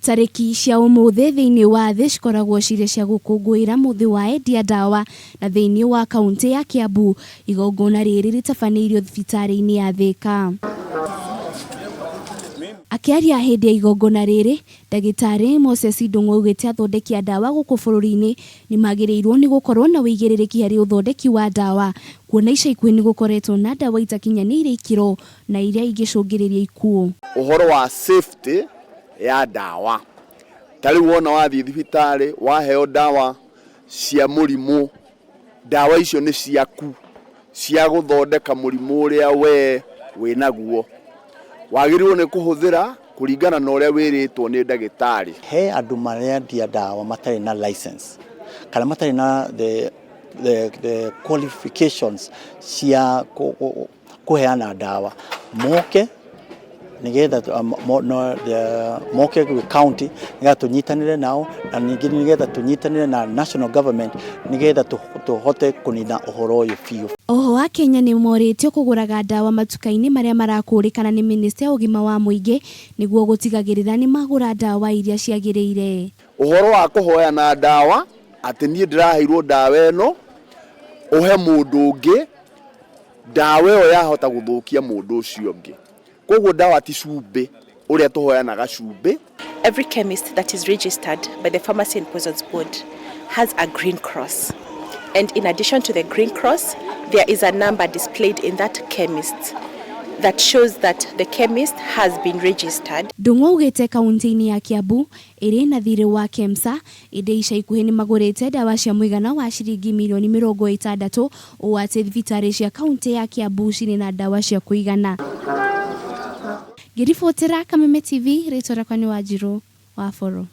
Tarĩki cia ũmũthĩ thĩinĩ wa thĩ cikoragwo cirĩ cia gũkũngũĩra mũthĩ wa endia ndawa na thĩinĩ wa kaunti ya Kiambu igongona rĩrĩ rĩtabanĩirio thibitarĩ-inĩ ya Thika. Akĩaria hĩndĩ ya igongona rĩrĩ, Ndagĩtarĩ Moses Ndung'u augĩte athondeki a ndawa gũkũ bũrũri-inĩ nĩmagĩrĩirwo nĩ gũkorwo na ũigĩrĩrĩki harĩ ũthondeki wa ndawa kuona ica ikuhĩ nĩgũkoretwo na ndawa itakinyanĩire ikĩro na iria ingĩcũngĩrĩria ikuũ. Ũhoro wa safety ya ndawa, ta rĩu wona wathiĩ thibitarĩ waheo ndawa cia mũrimũ, ndawa icio nĩ ciaku cia gũthondeka mũrimũ ũrĩa we wĩnaguo. Wagĩrĩirwo nĩ kũhũthĩra kũringana na ũrĩa wĩrĩtwo nĩ ndagĩtarĩ. He andũ marendia ndawa matarĩ na license kana matarĩ na the qualifications cia kũheana ndawa, moke nigetha moke gwĩ county nigetha tũnyitanĩre nao, na ningĩ nigetha tũnyitanĩre na national government nigetha tũhote kũnina ũhoro ũyũ biũ. Oho akenya nĩ morĩtio kũgũraga ndawa matuka-inĩ marĩa marakũrĩkana nĩ mĩnĩsta ya ũgima wa mũingĩ nĩguo gũtigagĩrĩra nĩ magũra ndawa iria ciagĩrĩire. Ũhoro wa kũhoyana ndawa atĩ niĩ ndĩraheirwo ndawa ĩno ũhe mũndũ ũngĩ, ndawa ĩyo yahota gũthũkia mũndũ ũcio ũngĩ. Koguo ndawa ti cumbĩ ũrĩa tũhoyanaga cumbĩ. Every chemist that is registered by the Pharmacy and Poisons Board has a green cross. And in addition to the green cross, there is a number displayed in that chemist that shows that the chemist has been registered. Ndung'u augĩte kaunti-inĩ ya Kiambu ĩrĩ na thirĩ wa KEMSA ĩndĩ ica ikuhĩ nĩ magũrĩte ndawa cia mũigana wa ciringi mirioni 60 ũũ atĩ thibitarĩ cia kaunti ya Kiambu cirĩ na ndawa cia kũigana. Ngĩribotera Kameme TV, rĩtwa rĩakwa nĩ Wanjirũ wa Boro.